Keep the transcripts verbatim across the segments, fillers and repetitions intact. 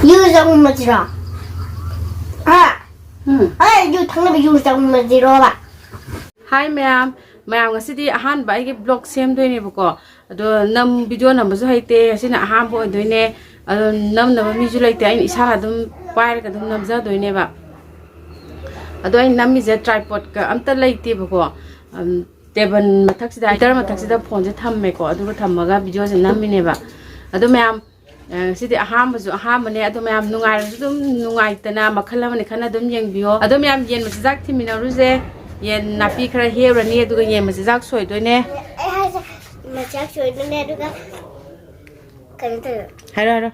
U ꯆꯪꯕꯁꯤꯔꯣ? ꯍꯥ? ꯎꯝ꯫ ꯑꯩ U ꯊꯛꯅꯕ ꯌꯨ ꯆꯪꯕꯁꯤꯔꯣꯕ? ꯍꯥꯏ ꯃꯌꯥꯝ, ꯃꯌꯥꯝ ꯉꯁꯤꯗꯤ ꯑꯍꯥꯟꯕ ꯑꯩꯒꯤ ꯕ꯭ꯂꯣꯛ ꯁꯦꯝꯗꯣꯏꯅꯦꯕꯀꯣ꯫ ꯑꯗꯣ ꯅꯝ ꯚꯤꯗꯤꯑꯣ ꯅꯝꯕꯁꯨ ꯍꯩꯇꯦ, ꯉꯁꯤꯅ ꯑꯍꯥꯟꯕ ꯑꯣꯏꯗꯣꯏꯅꯦ꯫ ꯑꯗꯣ ꯅꯝꯅꯕ ꯃꯤꯁꯨ ꯂꯩꯇꯦ, ꯑꯩꯅ ꯏꯁꯥꯅ ꯑꯗꯨꯝ ꯄꯥꯏꯔꯒ ꯑꯗꯨꯝ ꯅꯝꯖꯗꯣꯏꯅꯦꯕ꯫ ꯑꯗꯣ ꯑꯩꯅ ꯅꯝꯃꯤꯁꯦ ꯇ꯭ꯔꯥꯏꯄꯣꯠꯀ ꯑꯝꯇ ꯂꯩꯇꯦꯕꯀꯣ꯫ ꯑꯝ, ꯇꯦꯕꯜ ꯃꯊꯛꯁꯤꯗ, ꯍꯤꯇꯔ ꯃꯊꯛꯁꯤꯗ ꯐꯣꯟꯁꯦ ꯊꯝꯃꯦꯀꯣ, ꯑꯗꯨꯒ ꯊꯝꯃꯒ ꯚꯤꯗꯤꯑꯣꯁꯦ ꯅꯝꯃꯤꯅꯦꯕ꯫ ꯑꯗꯣ ꯃꯌꯥꯝ, ꯑ, ꯁꯤꯗꯤ ꯑꯍꯥꯟꯕꯁꯨ ꯑꯍꯥꯟꯕꯅꯦ꯫ ꯑꯗꯣ ꯃꯌꯥꯝ ꯅꯨꯡꯉꯥꯏꯔꯁꯨ ꯑꯗꯨꯝ ꯅꯨꯡꯉꯥꯏꯇꯅ ꯃꯈꯜ ꯑꯃꯅꯤ ꯈꯟꯅ ꯑꯗꯨꯝ ꯌꯦꯡꯕꯤꯌꯣ꯫ ꯑꯗꯣ ꯃꯌꯥꯝ ꯌꯦꯟ ꯃꯆꯤꯟꯖꯥꯛ ꯊꯤꯃꯤꯟꯅꯔꯨꯁꯦ꯫ ꯌꯦꯟ ꯅꯥꯄꯤ ꯈꯔ ꯍꯦꯛꯎꯔꯅꯤ, ꯑꯗꯨꯒ ꯌꯦꯟ ꯃꯆꯤꯟꯖꯥꯛ ꯁꯣꯏꯗꯣꯏꯅꯦ꯫ ꯑꯩ ꯍꯥꯏꯁꯦ, ꯃꯆꯤꯟꯖꯥꯛ ꯁꯣꯏꯗꯣꯏꯅꯦ, ꯑꯗꯨꯒ ꯀꯩꯅꯣ ꯇꯧꯔꯣ꯫ ꯍꯥꯏꯔꯣ, ꯍꯥꯏꯔꯣ꯫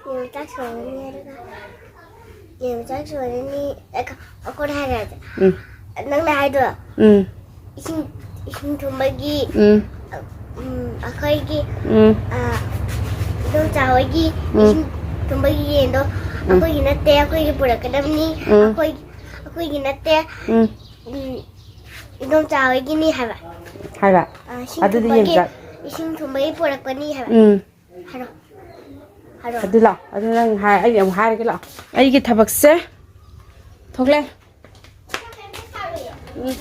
ꯌꯦꯟ ꯃꯆꯥꯛ ꯁꯣꯏꯔꯅꯤ, ꯑꯗꯨꯒ ꯌꯦꯟ ꯃꯆꯥꯛ ꯁꯣꯏꯔꯅꯤ꯫ ꯑꯩꯈꯣ-, ꯑꯩꯈꯣꯏꯅ ꯍꯥꯏꯔꯁꯦ꯫ ꯎꯝ꯫ ꯅꯪꯅ ꯍꯥꯏꯗꯣ꯫ ꯎꯝ꯫ ꯏꯁꯤꯡ, ꯏꯁꯤꯡ ꯊꯨꯝꯕꯒꯤ, ꯎꯝ꯫ ꯎꯝ, ꯑꯩꯈꯣꯏꯒꯤ, ꯎꯝ꯫ ꯑ, ꯏꯗꯣꯝꯆꯥ ꯍꯣꯏꯒꯤ ꯎꯝ꯫ ꯏꯁꯤꯡ ꯊꯨꯝꯕꯒꯤ ꯌꯦꯟꯗꯣ ꯎꯝ꯫ ꯑꯩꯈꯣꯏꯒꯤ ꯅꯠꯇꯦ, ꯑꯩꯈꯣꯏꯒꯤ ꯄꯨꯔꯛꯀꯗꯕꯅꯤ꯫ ꯎꯝ꯫ ꯑꯩꯈꯣꯏ, ꯑꯩꯈꯣꯏꯒꯤ ꯅꯠꯇꯦ꯫ ꯎꯝ꯫ ꯎꯝ, ꯏꯗꯣꯝꯆꯥ ꯍꯣꯏꯒꯤꯅꯤ ꯍꯥꯏꯕ꯫ ꯍꯥꯏꯕ? ꯑ, ꯏꯁꯤꯡ ꯑꯗꯨꯗꯤ ꯊꯨꯝꯕꯒꯤ, ꯌꯦꯟꯆꯥꯛ-, ꯏꯁꯤꯡ ꯊꯨꯝꯕꯒꯤ ꯄꯨꯔꯛꯄꯅꯤ ꯍꯥꯏꯕ꯫ ꯎꯝ꯫ ꯍꯥꯏꯔꯣ꯫ ꯍꯥꯏꯔꯣ꯫ ꯑꯗꯨ ꯂꯥꯛꯑꯣ꯫ ꯑꯗꯨ ꯅꯪ ꯍꯥꯏ-, ꯑꯩ ꯑꯃꯨꯛ ꯍꯥꯏꯔꯒꯦ ꯂꯥꯛꯑꯣ꯫ ꯑꯩꯒꯤ ꯊꯕꯛꯁꯦ ꯊꯣꯛꯂꯦ꯫ ꯎꯝ꯫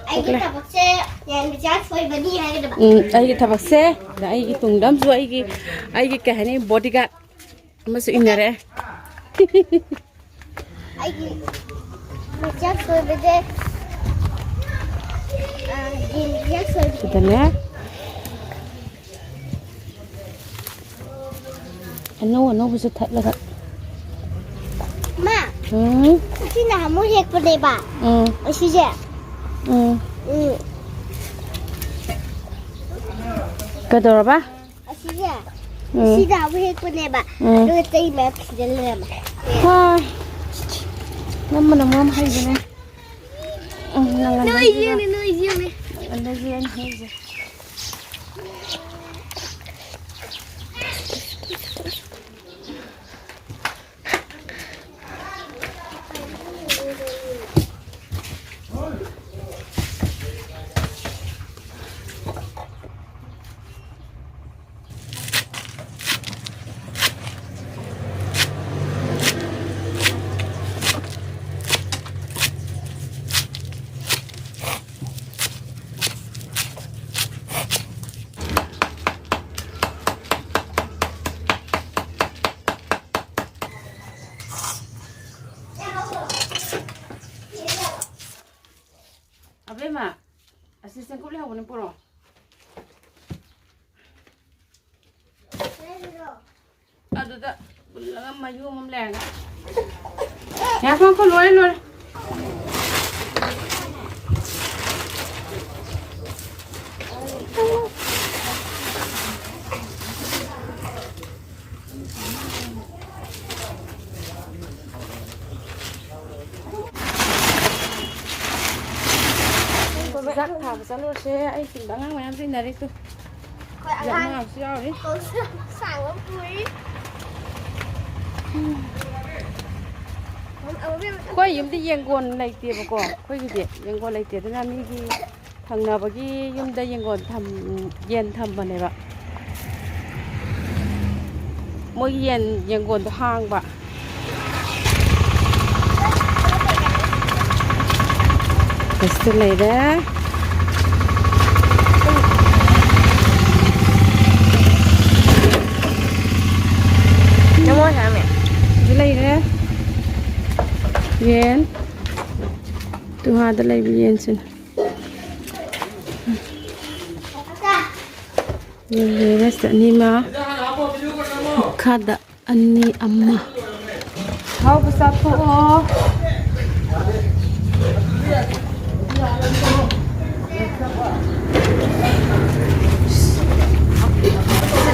ꯑꯩꯒꯤ ꯊꯣꯛꯂꯦ꯫ ꯊꯕꯛꯁꯦ ꯌꯥꯟꯕꯤꯆꯥ ꯁꯣꯏꯕꯅꯤ ꯍꯥꯏꯒꯗꯕ꯫ ꯎꯝ, ꯑꯩꯒꯤ ꯊꯕꯛꯁꯦ, ꯑꯗ ꯑꯩꯒꯤ ꯇꯨꯡꯗ ꯑꯃꯁꯨ ꯑꯩꯒꯤ, ꯑꯩꯒꯤ ꯀꯩ ꯍꯥꯏꯅꯤ, ꯕꯣꯗꯤꯒꯥꯔꯗ ꯑꯃꯁꯨ ꯏꯟꯅꯔꯦ꯫ ꯑꯩꯒꯤ ꯃꯆꯥꯛ ꯁꯣꯏꯕꯁꯦ, ꯑ, ꯌꯦꯟ ꯃꯆꯥꯛ ꯁꯣꯏꯕꯁꯦ꯫ ꯁꯤꯗꯅꯦ꯫ ꯑꯅꯧ ꯑꯅꯧꯕꯁꯨ ꯊꯠꯂꯒ꯫ ꯃꯥ, ꯎꯝ꯫ ꯁꯤ ꯅꯍꯥꯟꯃꯨꯛ ꯍꯦꯛꯄꯅꯦꯕ꯫ ꯎꯝ꯫ ꯑꯁꯤꯁꯦ꯫ ꯎꯝ꯫ ꯎꯝ꯫ ꯀꯩꯗꯧꯔꯕ? ꯑꯁꯤꯁꯦ꯫ ꯎꯝ꯫ ꯁꯤ ꯅꯍꯥꯟꯃꯨꯛ ꯍꯦꯛꯄꯅꯦꯕ꯫ ꯎꯝ꯫ ꯑꯗꯨꯒ ꯆꯩ ꯃꯌꯥꯝ ꯊꯤꯖꯤꯜ ꯂꯩꯔꯝꯃꯦ꯫ ꯍꯣꯏ꯫ ꯅꯝꯕꯅ ꯃꯔꯣꯝ ꯍꯩꯕꯅꯦ꯫ ꯎꯝ, ꯅꯪ ꯅꯣꯏ ꯉꯟꯅ ꯌꯦꯡꯉꯦ, ꯅꯣꯏ ꯌꯦꯡꯉꯦ꯫ ꯉꯟꯅ ꯌꯦꯡꯉꯦ ꯍꯩꯁꯦ꯫ ꯄꯨꯔꯛꯑꯣ꯫ ꯑꯗꯨꯗ ꯄꯨꯜꯂꯒ ꯃꯌꯨꯝ ꯑꯃ ꯂꯩꯔꯒ꯫ ꯉꯥꯏꯈꯣ, ꯉꯥꯏꯈꯣ, ꯂꯣꯏꯔꯦ, ꯂꯣꯏꯔꯦ꯫ ꯆꯥꯛ ꯊꯥꯕ ꯆꯠꯂꯨꯔꯁꯦ꯫ ꯑꯩ ꯁꯤꯗ ꯑꯉꯥꯡ ꯃꯌꯥꯝꯁꯨ ꯏꯟꯅꯔꯤ ꯇꯨ꯫ ꯑꯩꯈꯣꯏ ꯌꯥꯝ ꯑꯉꯥꯡ ꯑꯉꯥꯡꯁꯨ ꯌꯥꯎꯔꯤ꯫ ꯀꯧꯁꯨ ꯌꯥꯝ ꯁꯥꯡꯕ ꯄꯨꯔꯤ꯫ ꯑꯩꯈꯣꯏ ꯌꯨꯝꯗꯤ ꯌꯦꯡꯒꯣꯟ ꯂꯩꯇꯦꯕꯀꯣ꯫ ꯑꯩꯈꯣꯏꯒꯤꯗꯤ ꯌꯦꯡꯒꯣꯟ ꯂꯩꯇꯦ꯫ ꯑꯗꯨꯅ ꯃꯤꯒꯤ ꯊꯪꯅꯕꯒꯤ ꯌꯨꯝꯗ ꯌꯦꯡꯒꯣꯟ ꯊꯝ-, ꯌꯦꯟ ꯊꯝꯕꯅꯦꯕ꯫ ꯃꯣꯏꯒꯤ ꯌꯦꯟ ꯌꯦꯡꯒꯣꯟꯗꯣ ꯍꯥꯡꯕ꯫ ꯁꯤꯗ ꯂꯩꯔꯦ꯫ ꯅꯃꯣ ꯁꯥꯃꯤ꯫ ꯁꯤꯗ ꯂꯩꯔꯦ꯫ ꯌꯦꯟ꯫ ꯇꯨꯍꯥꯗ ꯂꯩꯕ ꯌꯦꯟꯁꯤꯅ꯫ ꯌꯦꯟ ꯂꯩꯔꯦ꯫ ꯁꯤꯗ ꯑꯅꯤꯃ꯫ ꯃꯈꯥꯗ ꯑꯅꯤ ꯑꯃ꯫ ꯑꯍꯥꯎꯕ ꯆꯥꯊꯣꯛꯑꯣ꯫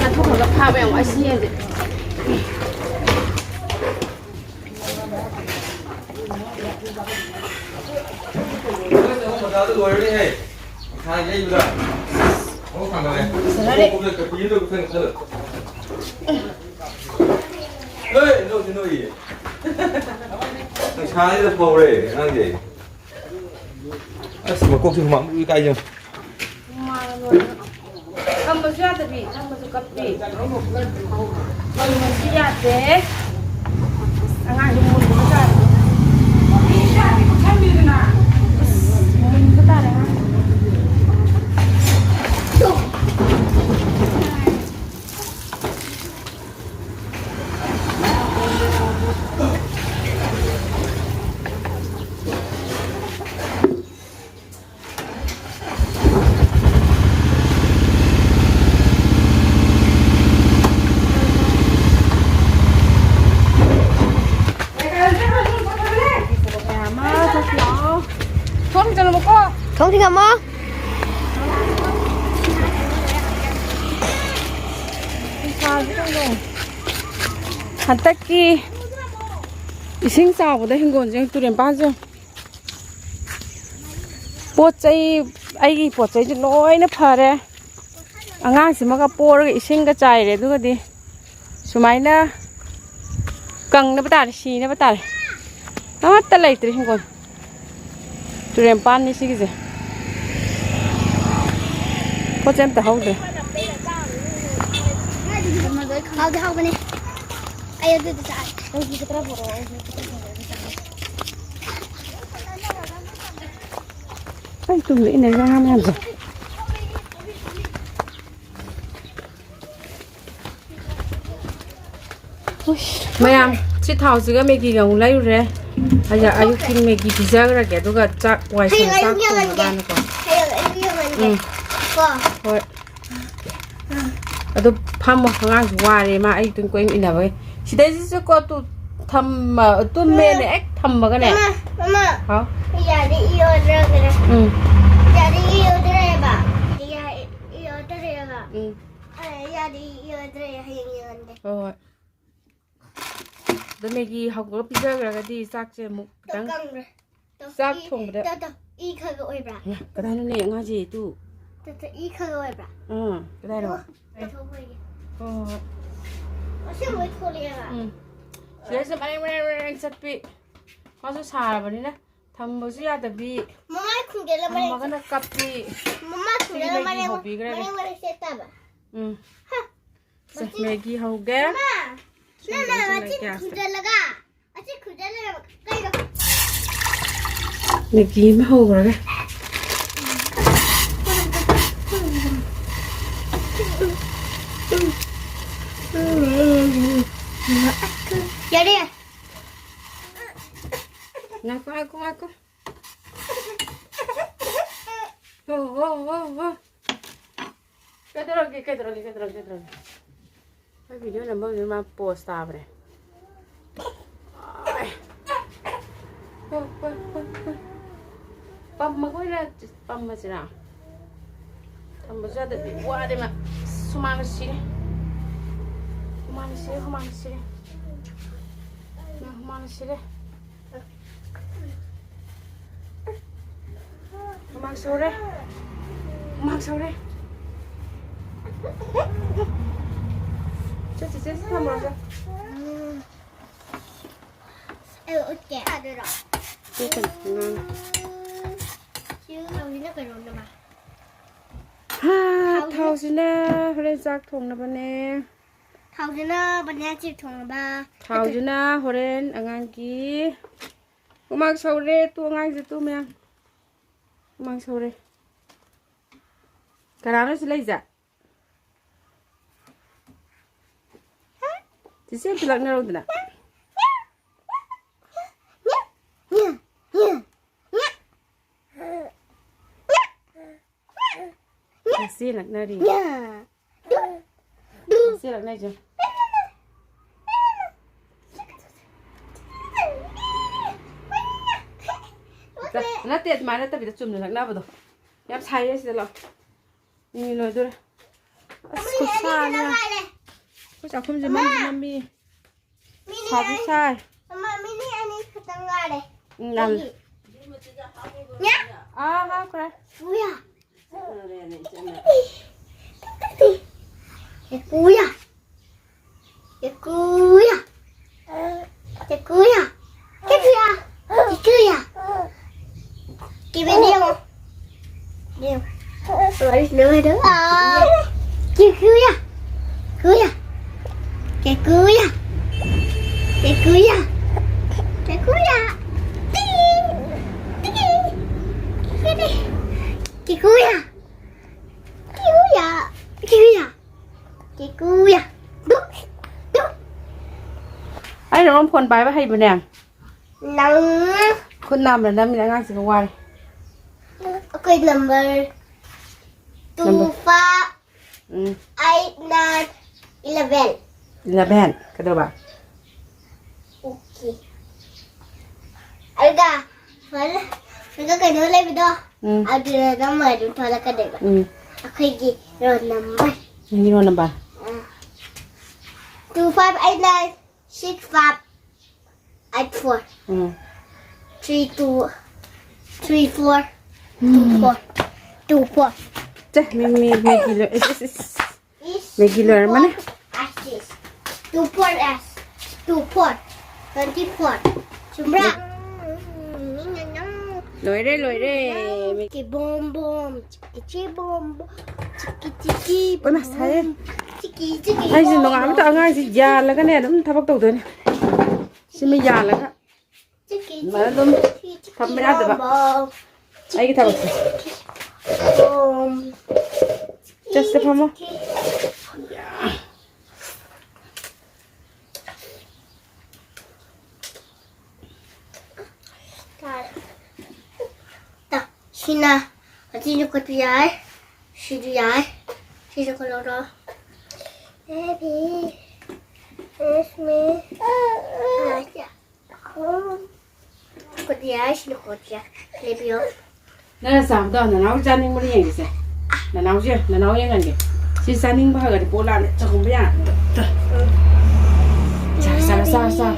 ꯆꯥꯊꯣꯛꯈ꯭ꯔꯒ ꯐꯥꯕ ꯌꯥꯝ ꯋꯥꯏ ꯁꯤ ꯌꯦꯟꯁꯦ꯫ ꯃꯆꯥꯗꯣ ꯂꯣꯏꯔꯅꯤꯍꯦ꯫ ꯉꯁꯥꯏ ꯌꯩꯕꯗ꯫ ꯑꯃꯨꯛ ꯊꯥꯡꯒꯠꯂꯦ꯫ ꯐꯖꯔꯦ꯫ ꯀꯨꯞꯁꯜꯂꯨ, ꯀꯨꯞꯁꯜꯂꯨ, ꯀꯨꯞꯁꯜꯂꯨ꯫ ꯍꯦ, ꯅꯣꯛꯇꯤ ꯅꯣꯛꯏꯌꯦ꯫ ꯉꯁꯥꯏꯗ ꯐꯧꯔꯦ ꯑꯉꯥꯡꯁꯦ꯫ ꯑꯁ, ꯃꯀꯣꯛꯁꯦ ꯍꯨꯃꯥꯡ ꯂꯣꯏ ꯀꯥꯏ ꯌꯦꯡꯉꯨ꯫ ꯍꯨꯃꯥꯡꯅ ꯂꯣꯏꯔꯦ꯫ ꯊꯝꯕꯁꯨ ꯌꯥꯗꯕꯤ, ꯊꯝꯕꯁꯨ ꯀꯞꯄꯤ꯫ ꯊꯝꯕꯁꯨ ꯌꯥꯗꯦ꯫ ꯑꯉꯥꯡꯁꯦ ꯃꯨꯟꯕ ꯇꯥꯔꯦ꯫ ꯑꯁ, ꯃꯨꯟꯕ ꯇꯥꯔꯦ ꯑꯉꯥꯡ꯫ ꯍꯧꯖꯤꯛ ꯑꯃ ꯍꯟꯗꯛꯀꯤ ꯏꯁꯤꯡ ꯆꯥꯎꯕꯗ ꯍꯤꯡꯒꯣꯜꯁꯦ, ꯇꯨꯔꯦꯟ ꯃꯄꯥꯟꯁꯦ, ꯄꯣꯠ ꯆꯩ, ꯑꯩꯒꯤ ꯄꯣꯠ ꯆꯩꯁꯦ ꯂꯣꯏꯅ ꯐꯔꯦ꯫ ꯑꯉꯥꯡꯁꯤꯃꯒ ꯄꯣꯔꯒ ꯏꯁꯤꯡꯒ ꯆꯥꯏꯔꯦ꯫ ꯑꯗꯨꯒꯗꯤ ꯁꯨꯃꯥꯏꯅ ꯀꯪꯅꯕ ꯇꯥꯔꯦ, ꯁꯤꯅꯕ ꯇꯥꯔꯦ꯫ ꯑꯃꯠꯇ ꯂꯩꯇ꯭ꯔꯦ ꯍꯤꯡꯒꯣꯜ꯫ ꯇꯨꯔꯦꯟ ꯄꯥꯟꯅꯤ ꯁꯤꯒꯤꯁꯦ꯫ ꯄꯣꯠ ꯆꯩ ꯑꯝꯇ ꯍꯧꯗ꯭ꯔꯦ꯫ ꯍꯥꯎꯗꯤ ꯍꯥꯎꯕꯅꯦ꯫ ꯑꯩ ꯑꯗꯨꯗ ꯆꯥ-, ꯑꯩꯒꯤ ꯈꯔ ꯄꯨꯔꯛꯑꯣ, ꯑꯩꯒꯤ ꯈꯔ ꯄꯨꯔꯛꯑꯣ, ꯑꯩ ꯆꯥꯒꯦ꯫ ꯑꯩ ꯇꯨꯝꯗ ꯏꯟꯅꯔꯤꯕ ꯑꯉꯥꯡ ꯃꯌꯥꯝꯁꯦ꯫ ꯃꯌꯥꯝ, ꯁꯤ ꯊꯥꯎꯁꯤꯒ ꯃꯦꯒꯤꯒ ꯑꯃꯨꯛ ꯂꯩꯔꯨꯔꯦ꯫ ꯑꯩꯅ ꯑꯌꯨꯛꯀꯤ ꯃꯦꯒꯤ ꯄꯤꯖꯈ꯭ꯔꯒꯦ, ꯑꯗꯨꯒ ꯆꯥꯛ ꯋꯥꯏ ꯁꯪ ꯆꯥꯛ ꯊꯣꯡꯅꯕꯅꯀꯣ꯫ ꯎꯝ꯫ ꯀꯣ꯫ ꯍꯣꯏ꯫ ꯑꯗꯨ ꯐꯝꯃꯣ, ꯑꯉꯥꯡꯁꯨ ꯋꯥꯔꯦ, ꯃꯥ ꯑꯌꯨꯛꯇ ꯀꯣꯏ ꯏꯟꯅꯕꯒꯤ꯫ ꯁꯤꯗꯩꯁꯤꯁꯨ ꯀꯣ, ꯇꯨ ꯊꯝꯃ-, ꯇꯨꯝꯃꯦꯅ ꯍꯦꯛ ꯊꯝꯃꯒꯅꯦ꯫ ꯃꯃꯥ, ꯃꯃꯥ꯫ ꯍꯥꯎ? ꯌꯥꯗꯤ ꯏ ꯑꯣꯗ꯭ꯔꯒꯅꯦ꯫ ꯎꯝ꯫ ꯌꯥꯗꯤ ꯏ ꯑꯣꯗ꯭ꯔꯦꯕ꯫ ꯌꯥ-, ꯏ ꯑꯣꯗ꯭ꯔꯦꯕ꯫ ꯎꯝ꯫ ꯑ, ꯌꯥꯗꯤ ꯏ ꯑꯣꯗ꯭ꯔꯦ, ꯍꯌꯦꯡ ꯌꯦꯡꯉꯟꯒꯦ꯫ ꯍꯣꯏ, ꯍꯣꯏ꯫ ꯑꯗꯣ ꯃꯦꯒꯤ ꯍꯧꯔꯒ ꯄꯤꯖꯈ꯭ꯔꯒꯗꯤ ꯆꯥꯛꯁꯦ ꯑꯃꯨꯛ ꯈꯤꯇꯪ ꯀꯪꯈ꯭ꯔꯦ꯫ ꯆꯥꯛ ꯏ-, ꯊꯣꯡꯕꯗ ꯇꯧ, ꯇꯧ, ꯏ ꯈꯔ ꯈꯔ ꯑꯣꯏꯕ꯭ꯔꯥ? ꯀꯗꯥꯏꯅꯣꯅꯦ ꯑꯉꯥꯡꯁꯦ ꯇꯨ? ꯇꯧ, ꯇꯧ, ꯏ ꯈꯔ ꯈꯔ ꯑꯣꯏꯕ꯭ꯔꯥ? ꯑꯥ, ꯀꯗꯥꯏꯅꯣ? ꯑꯣ, ꯇꯧꯊꯣꯛꯈ꯭ꯔꯒꯦ꯫ ꯍꯣꯏ, ꯍꯣꯏ꯫ ꯑꯁꯦꯡꯕꯩ ꯊꯣꯛꯂꯛꯑꯦꯕ꯫ ꯎꯝ꯫ ꯁꯤꯗꯩꯁꯤꯗ ꯃꯔꯦꯡ, ꯃꯔꯦꯡ, ꯃꯔꯦꯡ ꯆꯠꯄꯤ꯫ ꯃꯥꯁꯨ ꯁꯥꯔꯕꯅꯤꯅ ꯊꯝꯕꯁꯨ ꯌꯥꯗꯕꯤ꯫ ꯃꯃꯥꯏ ꯈꯨꯝꯖꯤꯜꯂ ꯃꯔꯦꯡ ꯊꯝꯃꯒꯅ ꯆꯠ-, ꯀꯞꯄꯤ꯫ ꯃꯃꯥꯏ ꯁꯤꯒꯤ ꯈꯨꯝꯖꯤꯜꯂ ꯃꯦꯒꯤ ꯃꯔꯦꯡ, ꯍꯧꯕꯤꯈ꯭ꯔꯒꯦ꯫ ꯃꯔꯦꯡ, ꯃꯔꯦꯡ ꯆꯠ ꯇꯥꯕ꯫ ꯎꯝ꯫ ꯍꯥ꯫ ꯁꯦ, ꯃꯆꯤꯟ-, ꯃꯦꯒꯤ ꯍꯧꯒꯦ꯫ ꯃꯃꯥ, ꯁꯣꯝꯗ ꯅꯪꯅ ꯂꯣꯏꯁꯤꯜꯂꯒꯦ ꯃꯆꯤꯟ ꯒ꯭ꯌꯥꯁꯇ꯫ ꯈꯨꯝꯖꯤꯜꯂꯒ, ꯃꯆꯤꯟ ꯈꯨꯝꯖꯤꯜꯂꯒ ꯀꯩꯅꯣ? ꯃꯦꯒꯤ ꯑꯃ ꯍꯧꯈ꯭ꯔꯒꯦ꯫ ꯌꯥꯔꯦ꯫ ꯉꯥꯏꯈꯣ, ꯉꯥꯏꯈꯣ, ꯉꯥꯏꯈꯣ꯫ ꯍꯣ, ꯍꯣ, ꯍꯣ, ꯍꯣ꯫ ꯀꯩꯗꯧꯔꯒꯦ, ꯀꯩꯗꯧꯔꯒꯦ, ꯀꯩꯗꯧꯔꯒꯦ, ꯀꯩꯗꯧꯔꯒꯦ? ꯑꯩ ꯚꯤꯗꯤꯑꯣ ꯅꯝꯕꯝꯁꯤꯗ ꯃꯥ ꯄꯣꯁ ꯇꯥꯕꯅꯦ꯫ ꯑꯥꯏ꯫ ꯍꯣꯏ, ꯍꯣꯏ, ꯍꯣꯏ, ꯍꯣꯏ꯫ ꯄꯝꯃꯒ ꯑꯣꯏꯅ ꯄꯝꯃꯁꯤꯔꯥ? ꯄꯝꯕꯁꯨ ꯌꯥꯗꯕꯤ ꯋꯥꯔꯦ ꯃꯥ꯫ ꯁꯨꯃꯥꯡꯅ ꯁꯤꯔꯦ꯫ ꯍꯨꯃꯥꯡꯅ ꯁꯤꯔꯦ, ꯍꯨꯃꯥꯡꯅ ꯁꯤꯔꯦ꯫ ꯃꯥ ꯍꯨꯃꯥꯡꯅ ꯁꯤꯔꯦ꯫ ꯍꯨꯃꯥꯡ ꯁꯧꯔꯦ꯫ ꯍꯨꯃꯥꯡ ꯁꯧꯔꯦ꯫ ꯆꯠꯁꯤ, ꯆꯠꯁꯤ, ꯊꯝꯃꯨꯔꯣ, ꯆꯠ꯫ ꯑꯩ ꯎꯠꯀꯦ꯫ ꯌꯥꯗꯣꯏꯔꯣ? ꯎꯠꯀꯅꯤ, ꯉꯥꯡ꯫ ꯁꯤ ꯊꯥꯎꯁꯤꯅ ꯀꯩꯅꯣꯅꯦꯕ? ꯍꯥ, ꯊꯥꯎꯁꯤꯅ ꯊꯥꯎꯁꯤꯅ ꯍꯣꯔꯦꯟ ꯆꯥꯛ ꯊꯣꯡꯅꯕꯅꯦ꯫ ꯊꯥꯎꯁꯤꯅ ꯕꯅꯤꯌꯥ ꯆꯤꯞ ꯊꯣꯡꯅꯕ꯫ ꯊꯥꯎꯁꯤꯅ ꯍꯣꯔꯦꯟ ꯑꯉꯥꯡꯒꯤ꯫ ꯍꯨꯃꯥꯡ ꯁꯧꯔꯦ, ꯇꯨ ꯑꯉꯥꯡꯁꯦ ꯇꯨ ꯃꯌꯥꯝ꯫ ꯍꯨꯃꯥꯡ ꯁꯧꯔꯦ꯫ ꯀꯅꯥꯅꯣ ꯁꯤ ꯂꯩꯁꯦ? ꯆꯤꯆꯦ ꯑꯝꯇ ꯂꯥꯛꯅꯔꯧꯗꯅ꯫ ꯆꯤꯆꯦ ꯂꯥꯛꯅꯔꯤ꯫ ꯆꯤꯆꯦ ꯂꯥꯛꯅꯔꯤꯁꯦ꯫ ꯅꯠꯇꯦ, ꯑꯗꯨꯃꯥꯏꯅ ꯅꯠꯇꯕꯤꯗ ꯆꯨꯝꯅ ꯂꯛꯅꯕꯗꯣ꯫ ꯌꯥꯝ ꯁꯥꯏꯌꯦ ꯁꯤꯗ, ꯂꯥꯛꯑꯣ꯫ ꯃꯤꯃꯤ ꯂꯣꯏꯗꯣꯔꯦ꯫ ꯑꯁ, ꯈꯨꯠꯁꯥꯅꯦ꯫ ꯑꯩꯈꯣꯏ ꯆꯥꯛꯈꯨꯝꯁꯦ ꯃꯝꯁꯨ ꯃꯝꯃꯤ꯫ ꯃꯤꯅꯤ ꯁꯥꯁꯨ ꯑꯅꯤ-, ꯁꯥꯏ꯫ ꯑꯃ ꯃꯤꯅꯤ ꯑꯅꯤ ꯈꯛꯇꯪ ꯉꯥꯏꯔꯦ꯫ ꯎꯝ, ꯉꯥꯜꯂꯦ꯫ ꯑꯩꯒꯤ꯫ ꯌꯥ꯫ ꯑꯥ, ꯍꯥꯎꯈ꯭ꯔꯦ꯫ ꯎꯌꯥ꯫ ꯀꯦꯀꯨꯌꯥ꯫ ꯀꯦꯀꯨꯌꯥ꯫ ꯀꯦꯀꯨꯌꯥ꯫ ꯀꯦꯀꯨꯌꯥ꯫ ꯀꯦꯀꯨꯌꯥ꯫ ꯀꯦꯕꯦꯅꯦ ꯌꯦꯡꯉꯣ꯫ ꯌꯦꯡꯉꯣ꯫ ꯂꯣꯏꯔꯦ, ꯂꯣꯏꯔꯦ꯫ ꯑꯥ꯫ ꯀꯦꯀꯨꯌꯥ꯫ ꯀꯨꯌꯥ꯫ ꯀꯦꯀꯨꯌꯥ꯫ ꯀꯦꯀꯨꯌꯥ꯫ ꯀꯦꯀꯨꯌꯥ꯫ ꯇꯤꯡ꯫ ꯇꯤꯡ꯫ ꯀꯦꯀꯨꯌꯥ꯫ ꯀꯦꯀꯨꯌꯥ꯫ ꯀꯦꯀꯨꯌꯥ꯫ ꯀꯦꯀꯨꯌꯥ꯫ ꯗꯨ꯫ ꯗꯨ꯫ ꯑꯩꯅ ꯑꯃꯨꯛ ꯐꯣꯟ ꯄꯥꯏꯕ ꯍꯩꯕꯅꯦ꯫ ꯅꯪ꯫ ꯈꯨꯠ ꯅꯥꯝꯃ ꯅꯝꯃꯤꯅꯦ ꯑꯉꯥꯡꯁꯤꯒ ꯋꯥꯔꯦ꯫ ꯑꯩꯈꯣꯏ number two number. Five um. Eight, nine, eleven. Eleven. ꯀꯩꯗꯧꯕ? ꯑꯣꯀꯦ꯫ ꯑꯗꯨꯒ ꯐꯣꯟ ꯑꯗꯨꯒ ꯀꯩꯅꯣ ꯂꯩꯕꯗꯣ, ꯎꯝ꯫ ꯑꯗꯨꯗ ꯅꯝꯃ ꯑꯗꯨꯝ ꯊꯣꯛꯂꯛꯀꯗꯣꯏꯕ꯫ ꯎꯝ꯫ ꯑꯩꯈꯣꯏꯒꯤ roll number꯫ ꯅꯪꯒꯤ roll number? ꯑꯥ꯫ Two five eight nine six five eight four꯫ ꯎꯝ꯫ Three two, three four, two four, two four꯫ ꯆꯦ, ꯃꯤ, ꯃꯤ, ꯃꯦꯒꯤ ꯂꯣꯏ-, ꯏꯁ, ꯏꯁ, ꯏꯁ꯫ Maggi ꯂꯣꯏꯔꯝꯃꯅꯤ꯫ Two four S꯫ Two four꯫ Twenty four꯫ ꯆꯨꯝꯕ꯭ꯔꯥ? ꯂꯣꯏꯔꯦ, ꯂꯣꯏꯔꯦ꯫ ꯆꯤꯀꯤ ꯕꯣꯝ ꯕꯣꯝ, ꯆꯤꯀꯤ ꯆꯤ ꯕꯣꯝ ꯕꯣꯝ, ꯆꯤꯀꯤ ꯆꯤꯀꯤ ꯕꯣꯝ ꯕꯣꯝ꯫ ꯁꯥꯏꯌꯦ꯫ ꯆꯤꯀꯤ ꯆꯤꯀꯤ ꯑꯩꯁꯦ bomb ꯅꯣꯡꯉꯥꯟꯕꯗ bomb. ꯑꯉꯥꯡꯁꯤ ꯌꯥꯜꯂꯒꯅꯦ ꯑꯗꯨꯝ ꯊꯕꯛ ꯇꯧꯗꯣꯏꯅꯦ꯫ ꯁꯤꯃ ꯌꯥꯜꯂꯒ꯫ ꯆꯤꯀꯤ ꯑꯗꯨꯃꯥꯏꯅ ꯑꯗꯨꯝ ꯆꯤꯀꯤ ꯊꯝꯕ ꯌꯥꯗꯕ꯫ Bomb bomb. ꯑꯩꯒꯤ ꯊꯕꯛꯁꯦ꯫ ꯕꯣꯝ꯫ ꯆꯠꯁꯦ ꯐꯝꯃꯣ꯫ ꯆꯤꯀꯤ꯫ ꯇ, ꯁꯤꯅ ꯑꯁꯤꯁꯨ ꯀꯛꯄ ꯌꯥꯏ, ꯁꯤꯁꯨ ꯌꯥꯏ, ꯁꯤꯁꯨ ꯀꯛꯂꯛꯑꯣ꯫ Baby, it's me. ꯀꯛꯄ ꯌꯥꯏ, ꯁꯤꯅ ꯀꯛꯄ ꯌꯥꯏ, ꯂꯩꯕꯤꯌꯣ꯫ ꯅꯪꯅ ꯆꯥꯕꯗꯣ ꯅꯅꯥꯎ ꯆꯥꯅꯤꯡꯕꯅ ꯌꯦꯡꯒꯦꯁꯦ꯫ ꯅꯅꯥꯎꯁꯦ, ꯅꯅꯥꯎ ꯌꯦꯡꯍꯟꯒꯦ꯫ ꯁꯤ ꯆꯥꯅꯤꯡꯕ ꯍꯧꯔꯗꯤ ꯄꯣꯛ ꯂꯥꯝꯃꯦ꯫ ꯆꯥꯛꯈꯨꯝꯗ ꯌꯥꯔꯦ꯫ Two, two. ꯆꯥꯔꯣ, ꯆꯥꯔꯣ, ꯆꯥꯔꯣ꯫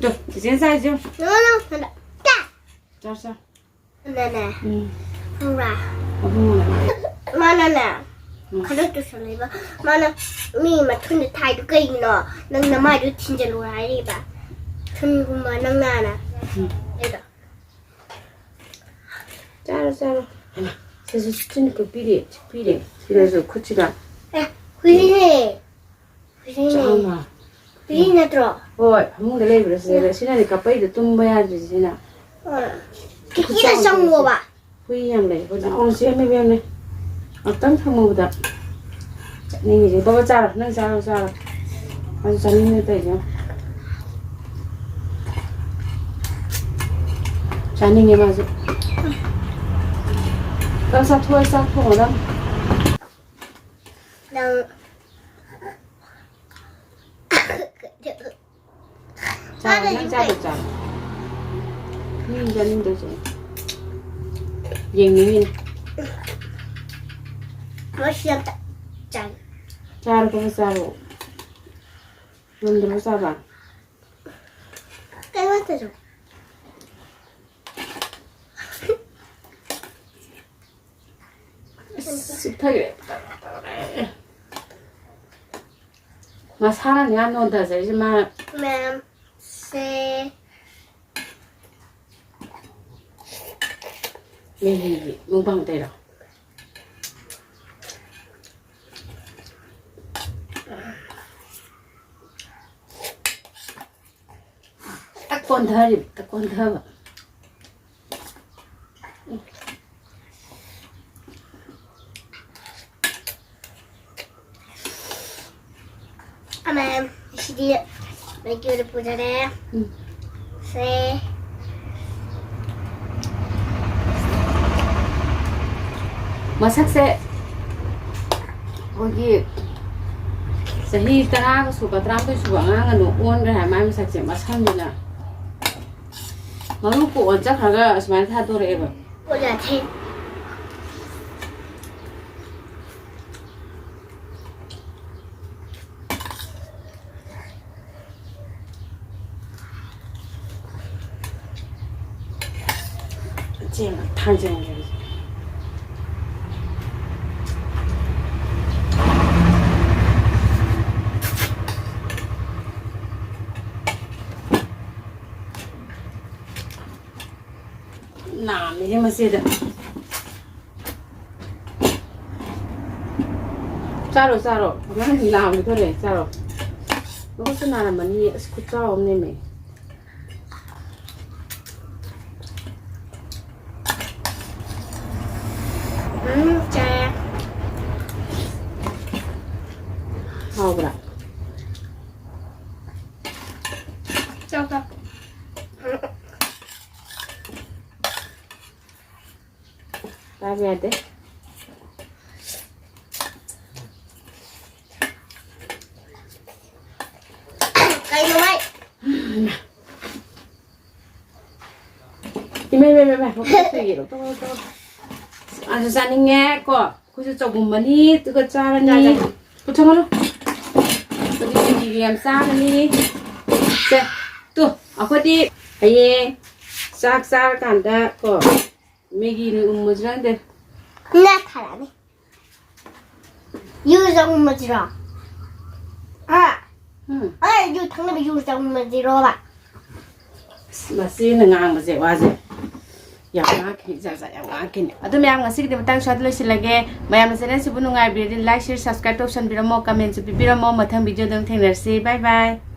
ꯇꯨ, ꯆꯤꯆꯦꯅ ꯆꯥꯔꯤꯁꯦ ꯌꯦꯡꯉꯨ꯫ ꯆꯥꯔꯣ, ꯆꯥꯔꯣ꯫ ꯅꯅꯦ꯫ ꯎꯝ꯫ ꯈꯪꯕ꯭ꯔꯥ? ꯑꯕꯨꯡꯉꯣꯅ ꯃꯥꯅꯦ꯫ ꯃꯥꯅꯅꯦ꯫ ꯎꯝ꯫ ꯈꯔ ꯇꯨꯁꯜꯂꯦꯕ꯫ ꯃꯥꯅ ꯃꯤ ꯃꯊꯨꯟꯗ ꯊꯥꯏꯗꯣ ꯀꯩꯒꯤꯅꯣ? ꯅꯪ ꯅꯃꯥꯏꯗꯨ ꯊꯤꯟꯖꯜꯂꯨ ꯍꯥꯏꯔꯤꯕ꯫ ꯊꯨꯟꯒꯨꯝꯕ ꯅꯪ ꯅꯥꯅ꯫ ꯎꯝ꯫ ꯑꯗꯨꯗꯣ꯫ ꯆꯥꯔꯣ, ꯆꯥꯔꯣ꯫ ꯍꯩꯃꯥ, ꯁꯤꯁꯨ ꯆꯤꯟ ꯀꯛꯄꯤꯔꯦ, ꯆꯤꯛꯄꯤꯔꯦ꯫ ꯁꯤꯗꯁꯨ ꯈꯨꯠꯁꯤꯗ꯫ ꯑꯦ, ꯍꯨꯏꯅꯦ꯫ ꯍꯨꯏꯅꯦ꯫ ꯆꯥꯎꯅ꯫ ꯍꯨꯏ ꯅꯠꯇ꯭ꯔꯣ? ꯍꯣꯏ, ꯐꯃꯨꯡꯗ ꯂꯩꯕ꯭ꯔꯥ ꯁꯤꯗ? ꯁꯤꯅꯅꯦ ꯀꯞꯄꯩꯗꯣ ꯇꯨꯝꯕ ꯌꯥꯗ꯭ꯔꯤꯁꯦ ꯁꯤꯅ꯫ ꯑ, ꯈꯤꯇꯪ ꯆꯪꯉꯣꯕ꯫ ꯍꯨꯏ ꯌꯥꯝ ꯂꯩ ꯑꯩꯈꯣꯏꯗ꯫ ꯑꯣ, ꯁꯤ ꯑꯦꯝ ꯑꯦꯝ ꯑꯦꯝꯅꯦ꯫ ꯉꯥꯛꯇꯪ ꯊꯝꯃꯨꯕꯗ ꯆꯠꯅꯤꯡꯉꯤꯁꯦ꯫ ꯕꯕꯥ ꯆꯥꯔꯣ, ꯅꯪ ꯆꯥꯔꯣ, ꯆꯥꯔꯣ꯫ ꯃꯥꯁꯨ ꯆꯥꯅꯤꯡꯉꯦ ꯇꯧꯔꯤꯁꯦ꯫ ꯆꯥꯅꯤꯡꯉꯦ ꯃꯥꯁꯨ꯫ ꯆꯥꯛ ꯆꯥꯊꯣꯛꯑ ꯆꯥꯛ ꯊꯣꯡꯉꯗꯝꯅꯤ꯫ ꯅꯪ ꯆꯥꯔꯣ, ꯅꯪ ꯆꯥꯗꯣ ꯆꯥꯔꯣ꯫ ꯃꯤ ꯆꯥꯅꯤꯡꯗꯣꯏꯁꯦ ꯌꯦꯡꯅꯤꯡꯉꯤꯅꯦ꯫ ꯃꯁꯤ ꯌꯥꯝ ꯆꯥꯏ꯫ ꯆꯥꯔꯣ, ꯈꯔ ꯆꯥꯔꯣ꯫ ꯉꯝꯗ꯭ꯔꯕ ꯆꯥꯕ? ꯀꯩꯅꯣ ꯇꯧꯔꯣ꯫ ꯑꯁ, ꯆꯤꯛꯊꯈ꯭ꯔꯦ꯫ ꯃꯁꯥꯅꯅꯦ ꯌꯥꯝ ꯅꯣꯟꯊꯖꯔꯤꯁꯦ ꯃꯥ꯫ ꯃꯦꯝ, ꯁꯦ꯫ ꯃꯦꯒꯤꯒꯤ ꯃꯨꯛꯕꯥꯡ ꯇꯧꯔꯣ꯫ ꯇꯛ ꯀꯣꯟꯊꯔꯤꯕ, ꯇꯛ ꯀꯣꯟꯊꯕ꯫ ꯑꯃ, ꯁꯤꯗꯤ ꯃꯩꯒꯤ ꯑꯣꯏꯅ ꯄꯨꯖꯔꯦ꯫ ꯎꯝ꯫ ꯁꯦ꯫ ꯃꯁꯛꯁꯦ ꯑꯩꯈꯣꯏꯒꯤ ꯆꯍꯤ ꯇꯔꯥꯒ ꯁꯨꯕ, ꯇꯔꯥꯃꯥꯊꯣꯏ ꯁꯨꯕ ꯑꯉꯥꯡ ꯑꯗꯨ ꯑꯣꯟꯈ꯭ꯔꯦ ꯍꯥꯏ, ꯃꯥꯏ ꯃꯁꯛꯁꯦ, ꯃꯁꯝꯗꯨꯅ꯫ ꯃꯔꯨ ꯀꯣꯛ ꯑꯣꯟ ꯆꯠꯈ꯭ꯔꯒ ꯑꯁꯨꯃꯥꯏꯅ ꯊꯥꯗꯣꯔꯛꯑꯦꯕ꯫ ꯑꯣꯖꯥ ꯊꯦꯡ꯫ ꯆꯦꯡ ꯊꯥꯡꯖꯤꯟꯒꯦ꯫ ꯅꯥꯝꯃꯤꯍꯦ ꯃꯁꯤꯗ꯫ ꯆꯥꯔꯣ, ꯆꯥꯔꯣ꯫ ꯑꯉꯥꯡꯁꯤꯡ ꯂꯥꯝꯒꯦ ꯇꯧꯔꯦ꯫ ꯆꯥꯔꯣ꯫ ꯃꯈꯨꯠꯁꯨ ꯅꯥꯔꯝꯃꯅꯤ꯫ ꯑꯁ, ꯈꯨꯠꯆꯥꯎ ꯑꯃ ꯅꯦꯝꯃꯦ꯫ ꯎꯝ, ꯆꯥꯔꯦ꯫ ꯍꯥꯎꯕ꯭ꯔꯥ? ꯆꯥꯎ, ꯆꯥꯎ꯫ ꯆꯥꯕ ꯌꯥꯗꯦ꯫ ꯀꯩꯅꯣ ꯃꯥꯏ? ꯏꯃꯥ, ꯏꯃꯥ, ꯏꯃꯥ, ꯏꯃꯥ, ꯂꯧꯊꯣꯛ, ꯂꯧꯊꯣꯛ, ꯂꯧꯊꯣꯛ꯫ ꯑꯗꯨ ꯆꯥꯅꯤꯡꯉꯦ ꯀꯣ꯫ ꯑꯩꯈꯣꯏꯁꯨ ꯆꯧꯒꯨꯝꯕꯅꯤ, ꯑꯗꯨꯒ ꯆꯥꯔꯅꯤ꯫ ꯆꯥ, ꯆꯥ꯫ ꯄꯨꯊꯣꯛꯍꯜꯂꯣ꯫ ꯑꯗꯨꯗꯤ ꯃꯦꯒꯤꯒ ꯌꯥꯝ ꯆꯥꯔꯅꯤ꯫ ꯁꯦ, ꯇꯨ, ꯑꯩꯈꯣꯏꯗꯤ ꯍꯌꯦꯡ ꯆꯥꯛ ꯆꯥꯔꯀꯥꯟꯗ ꯀꯣ, ꯃꯦꯒꯤꯅ ꯎꯝꯃꯁꯤꯔ ꯈꯪꯗꯦ꯫ ꯅꯦꯠ ꯊꯥꯔꯛꯑꯅꯤ꯫ ꯌꯨ ꯆꯪꯕꯁꯤꯔꯣ? ꯑꯥ꯫ ꯎꯝ꯫ ꯑꯩ ꯌꯨ ꯊꯛꯅꯕ ꯌꯨ ꯆꯪꯕꯁꯤꯔꯣꯕ? ꯑꯁ, ꯃꯁꯤꯅ ꯉꯥꯡꯕꯁꯦ ꯋꯥꯁꯦ ꯌꯥꯝ ꯉꯥꯡꯈꯤꯅꯤ, ꯖꯥꯠ ꯖꯥꯠ ꯌꯥꯝ ꯉꯥꯡꯈꯤꯅꯤ꯫ ꯑꯗꯨ ꯃꯌꯥꯝ, ꯉꯁꯤꯒꯤꯗꯤ ꯃꯇꯥꯡ ꯁ꯭ꯋꯥꯏꯗ ꯂꯣꯏꯁꯤꯜꯂꯒꯦ꯫ ꯃꯌꯥꯝꯅ ꯆꯦꯅꯦꯜꯁꯤꯕꯨ ꯅꯨꯡꯉꯥꯏꯕꯤꯔꯗꯤ like, share, subscribe ꯇꯧꯁꯟꯕꯤꯔꯝꯃꯣ, comment ꯁꯨ ꯄꯤꯕꯤꯔꯝꯃꯣ꯫ ꯃꯊꯪ video ꯗ ꯑꯃꯨꯛ ꯊꯦꯡꯅꯔꯁꯤ꯫ Bye bye꯫